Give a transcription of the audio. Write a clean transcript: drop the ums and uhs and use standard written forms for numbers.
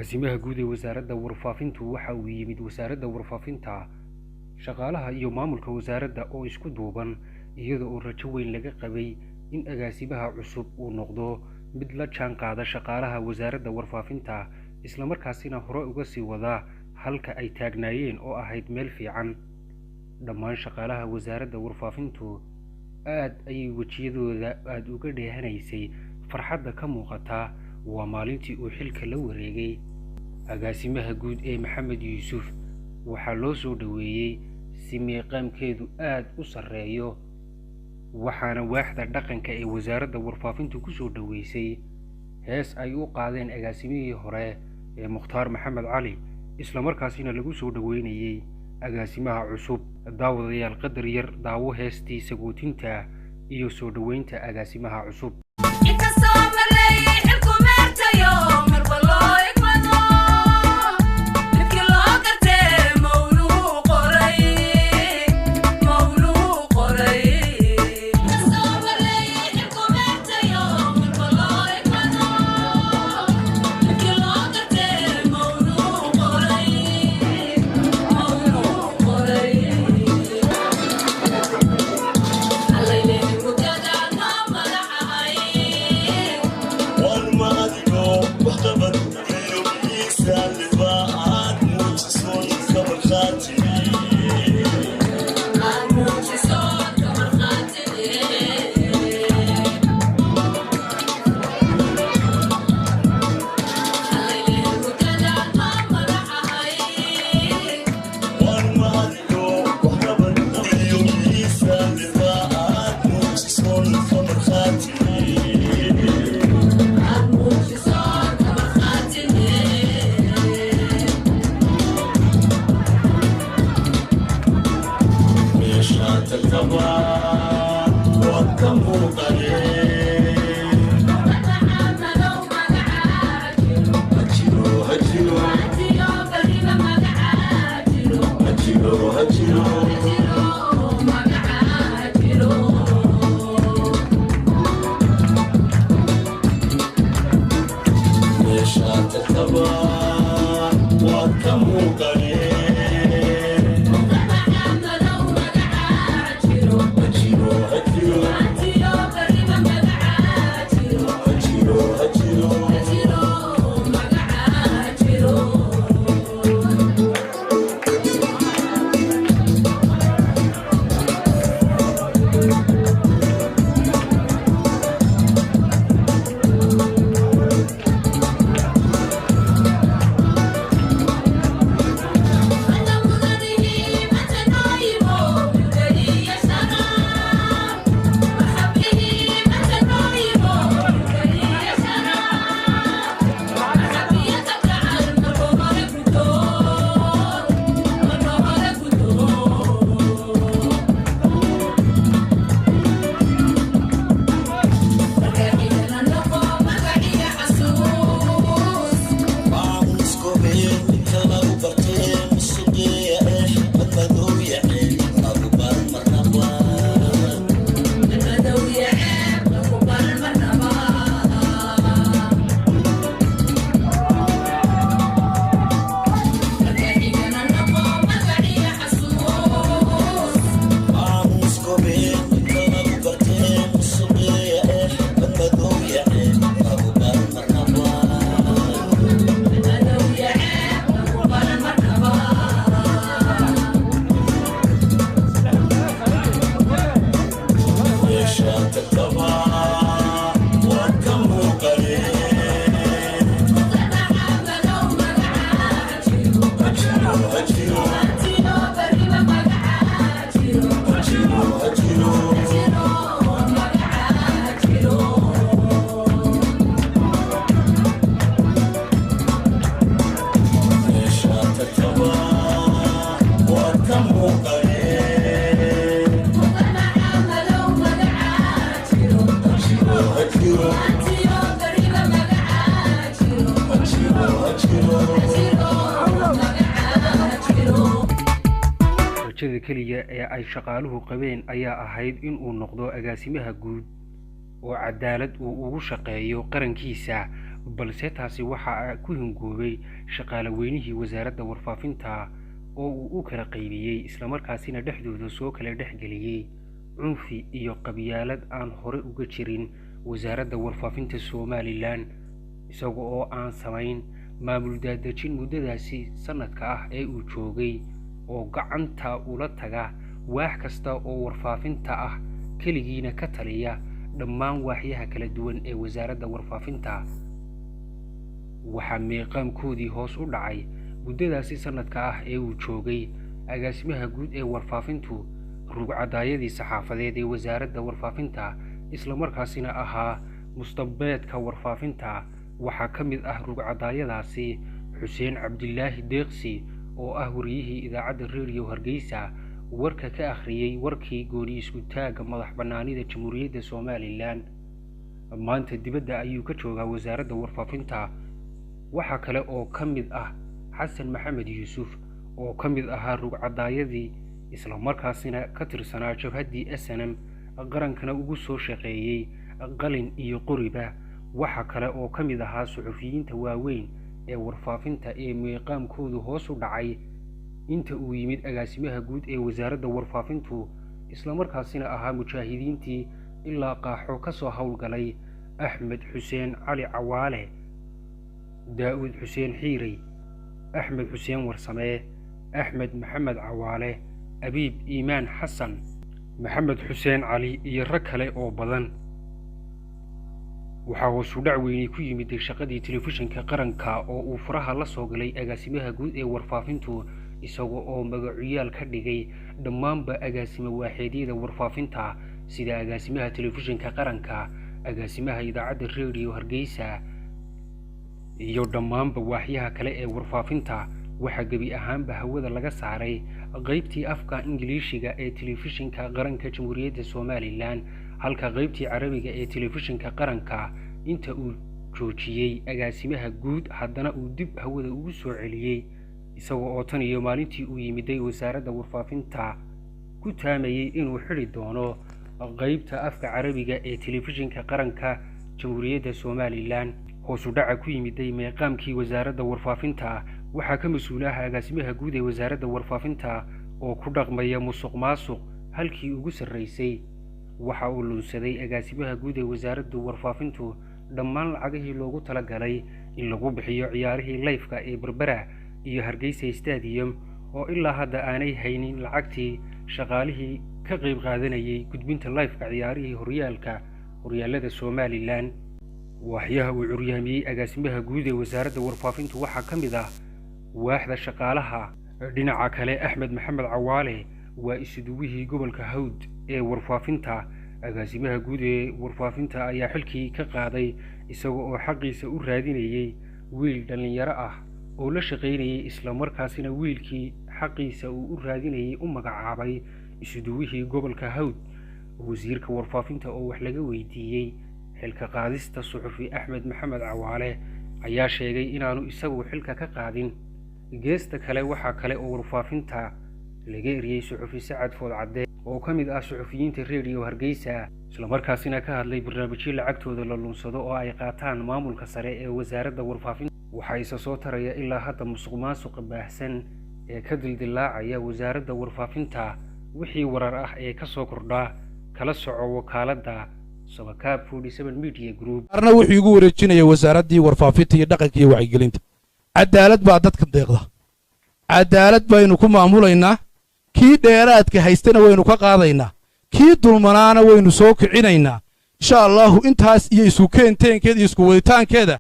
Agaasimaha guud ee wasaaradda warfaafintu waxa uu yimid wasaaradda warfaafinta, shaqaalaha iyo maamulka wasaaradda oo isku duuban, iyada oo rajo weyn laga qabay in agaasimaha cusub uu noqdo mid la jaan qaada shaqaalaha wasaaradda warfaafinta, isla markaasina hore uga sii wada halka ay taagnaayeen oo ahayd meel fiican. Dhammaan shaqaalaha wasaaradda warfaafintu aad ayay wejiyadooda aada uga dheehanaysay farxadda ka muuqata. Waa maalintii uu xilka la wareegay agaasimaha guud ee Maxamed Yuusuf. Waxaa loo soo dhoweeyey si meeqaamkeedu aada u sarreeyo, waxaana waaxda dhaqanka ee wasaaradda warfaafintu ku soo dhoweysay hees ay u qaadeen agaasimihii hore ee Mukhtaar Maxamed Cali, isla markaasina lagu soo dhoweynayey agaasimaha cusub. Daawadayaal, qadar yar daawo heestii sagootinta iyo soo dhoweynta agaasimaha cusub. Inkastoo marley xilku meertayo marba loo igmado, midkii loo gartee mawluu qoray, mawluu qoray. Inkastoo marley xilku meertayo marba loo igmado, midkii loo gartee mawluu qoray, mawluu qoray. Allayleni mudada noo madaxahay. Aad muujiso ka markhaatidee. Allayleni mudada noo madaxahay. Aad muujiso ka markhaatidee. Maxamadow magacaa jiro, maantiyo bariba magacaa jiro, jiro magacaa jiro. Maxamadow magacaa jiro, maantiyo bariba magacaa jiro, jiro magacaa jiro. Rajada keliya ee ay shaqaaluhu qabeen ayaa ahayd in uu noqdo agaasimaha guud oo cadaalad uu ugu shaqeeyo qarankiisa, Balse taasi waxa ku hingoobay shaqaale weynihii wasaaradda warfaafinta oo uu u kala qaybiyey, islamarkaasina dhexdooda soo kala dhexgeliyey cunfi iyo qabyaalad aan hore uga jirin wasaaradda warfaafinta Somalilan, isaga oo aan samayn maamul daadejin muddadaasi sanadka ah ee uu joogay, oo gacanta ula taga waax kasta oo warfaafinta ah, keligiina ka taliya dhammaan waaxyaha kala duwan ee wasaaradda warfaafinta. Waxaa meeqaamkoodii hoos u dhacay muddadaasi sanadka ah ee uu joogay agaasimaha guud ee warfaafintu rugcadaayadii saxaafadeed ee wasaaradda warfaafinta, islamarkaasina ahaa mustambeedka warfaafinta. Waxaa ka mid ah rugcadaayadaasi Xuseen Cabdilaahi Deeqsi oo ah wariyihii idaacadda Reediyo Hargeysa warka ka akhriyey warkii gooni isku taagga madax bannaanida Jamhuuriyadda Somalilan. Maanta dibadda ayuu ka joogaa wasaaradda warfaafinta. Waxaa kale oo ka mid ah Xasan Maxamed Yuusuf oo ka mid ahaa rugcadaayadii, islamarkaasina ka tirsanaa jabhaddii SNM, qarankana ugu soo shaqeeyey qalin iyo qoriba. Waxaa kale oo ka mid ahaa suxufiyiinta waaweyn ee warfaafinta ee meeqaamkoodu hoos u dhacay inta uu yimid agaasimaha guud ee wasaaradda warfaafintu, islamarkaasina ahaa mujaahidiintii ilaa Qaaxo ka soo howlgalay Axmed Xuseen Cali Cawaale, Daa'uud Xuseen Xiirey, Axmed Xuseen Warsamee, Axmed Maxamed Cawaale, Abiib Iimaan Xasan, Maxamed Xuseen Cali iyo rag kale oo badan. Waxaa hoos u dhac weyni ku yimid shaqadii telefishinka qaranka oo uu faraha la soo galay agaasimaha guud ee warfaafintu, isaga oo magacuyaal ka dhigay dhammaanba agaasimo waaxeedyada warfaafinta, sida agaasimaha telefishinka qaranka, agaasimaha idaacadda Reediyo Hargeysa iyo dhammaanba waaxyaha kale ee warfaafinta. Waxaa gebi ahaanba hawada laga saaray qaybtii afka Ingiliishiga ee telefishinka qaranka Jamhuuriyadda Somalilan, halka qaybtii Carabiga ee telefishinka qaranka inta uu joojiyey agaasimaha guud haddana uu dib hawada ugu soo celiyey, isaga oo tan iyo maalintii uu yimiday wasaaradda warfaafinta ku taamayey inuu xidhi doono qaybta afka Carabiga ee telefishinka qaranka Jamhuuriyadda Somalilan. Hoos u dhaca ku yimiday meeqaamkii wasaaradda warfaafinta waxaa ka mas-uulaha agaasimaha guud ee wasaaradda warfaafinta oo ku dhaqmaya musuq maasuq halkii ugu sarraysay. Waxa uu lunsaday agaasimaha guud ee wasaaradda warfaafintu dhammaan lacagihii loogu talagalay in lagu bixiyo ciyaarihii layfka ee Berbera iyo Hargeysa Stadium, oo ilaa hadda aanay haynin lacagtii shaqaalihii ka qayb qaadanayay gudbinta layfka ciyaarihii horyaalka horyaalada Somalilan. Waaxyaha uu curyaamiyey agaasimaha guud ee wasaaradda warfaafintu waxaa ka mid ah waaxda shaqaalaha. Dhinaca kale, Axmed Maxamed Cawaale waa isuduwihii gobolka Hawd ee warfaafinta. Agaasimaha guud ee warfaafinta ayaa xilkii ka qaaday isaga oo xaqiisa u raadinayey wiil dhallinyaro ah oo la shaqaynayay, islamarkaasina wiilkii xaqiisa uu u raadinayay u magacaabay isuduwihii gobolka Hawd. Wasiirka warfaafinta oo wax laga weydiiyey xilka qaadista suxufi Axmed Maxamed Cawaale ayaa sheegay inaanu isagu xilka ka qaadin. Geesta kale, waxaa kale oo warfaafinta laga eriyey suxufi Sacad Foodcadde oo ka mid ah suxufiyiinta Reediyo Hargeysa, islamarkaasina ka hadlay barnaamijyo lacagtooda la lunsado oo ay qaataan maamulka sare ee wasaaradda warfaafinta. Waxaa isa soo taraya ilaa hadda musuq maasuqa baahsan ee ka dildilaacaya wasaaradda warfaafinta. Wixii warar ah ee ka soo kordhaa kala soco wakaaladda Sabakaab 47 Media Group. Arna wuxuu igu wareejinaya wasaaraddii warfaafinta iyo dhaqanka iyo wacyigelinta. Cadaalad baa dadka deeqda, cadaalad baynu ku maamulaynaa. Kii dheeraadka haystana waynu ka qaadaynaa, kii dulmanaana waynu soo kicinaynaa, insha Allahu. Intaas iyo isku keenteenkeeda iyo isku waditaankeeda.